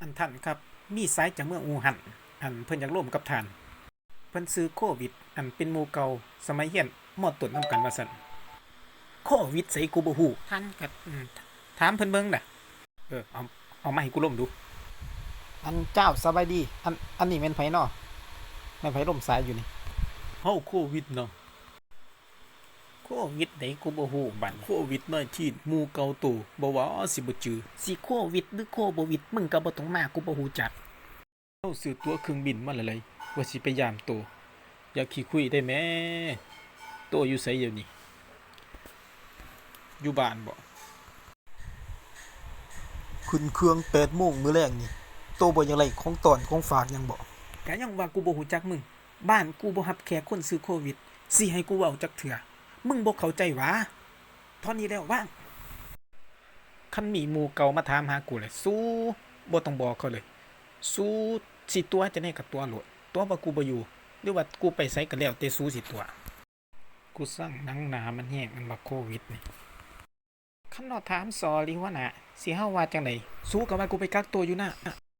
ອັນທ່ານຄັບ ມີສາຍຈາກເມືອງອູຮັນ ອັນເພິ່ນຢາກລົມກັບທ່ານ. ເພິ່ນຊື່ໂຄວິດ ອັນເປັນໝູ່ເກົ່າສະໄໝຮຽນ ມ.ຕົ້ນ ນຳກັນວ່າຊັ້ນ. ໂຄວິດໃສ ກູບໍ່ຮູ້. ທ່ານກໍ ອືມ ຖາມເພິ່ນເບິ່ງນະ. ເອີ ເອົາ ເອົາມາໃຫ້ກູລົມດູ. ອັນ ເຈົ້າ ສະບາຍດີ. ອັນ ອັນນີ້ແມ່ນໃຜນໍ? ແມ່ນໃຜລົມສາຍຢູ່ນີ້? ເຮົາໂຄວິດເນາະ. ໂຄວິດໃດ ກູບໍ່ຮູ້ບາດນີ້. ໂຄວິດໜາຍທີນ ໝູ່ເກົ່າໂຕ ບໍ່ວ່າຊິບໍ່ຈື່. ຊິໂຄວິດຫຼືໂຄບໍ່ວິດ ມຶງກໍບໍ່ຕ້ອງມາ ກູບໍ່ຮູ້ຈັກ. ເຮົາຊື້ຕົ໋ວເຄື່ອງບິນມາແລ້ວ ວ່າຊິໄປຢາມໂຕ. ຢ່າຂີ້ຄຸຍໄດ້ແມ້. ໂຕຢູ່ໃສດຽວນີ້? ຢູ່ບ້ານບໍ? ຂຶ້ນເຄື່ອງແປດໂມງມື້ແລງນີ້ ໂຕບໍ່ຢາກໄດ້ຂອງຕ້ອນຂອງຝາກຫຍັງບໍ? ກະຍັງວ່າກູບໍ່ຮູ້ຈັກມຶງ. ບ້ານກູບໍ່ຮັບແຂກຄົນຊື່ໂຄວິດ ຊິໃຫ້ກູເວົ້າຈັກເທື່ອ? ມຶງບໍ່ເຂົ້າໃຈຫວາ? ຖອນນີ້ແລ້ວ ວາງ. ຄັນມີໝູ່ເກົ່າມາຖາມຫາກູແຫຼະ ສູບໍ່ຕ້ອງບອກເຂົາເລີຍ. ສູຊິຕົວະຈັ່ງໃດກໍຕົວະໂລດ. ຕົວະວ່າກູບໍ່ຢູ່ ຫຼືວ່າກູໄປໃສກໍແລ້ວແຕ່ສູຊິຕົວະ. ກູຊັງໜັງໜ້າມັນແຮງ ອັນບັກໂຄວິດນີ້. ຄັນລາວຖາມ Sorry ຫົວໜ້າ ຊິເຮົາວ່າຈັ່ງໃດ? ສູກໍວ່າກູໄປກັກໂຕຢູ່ນະ.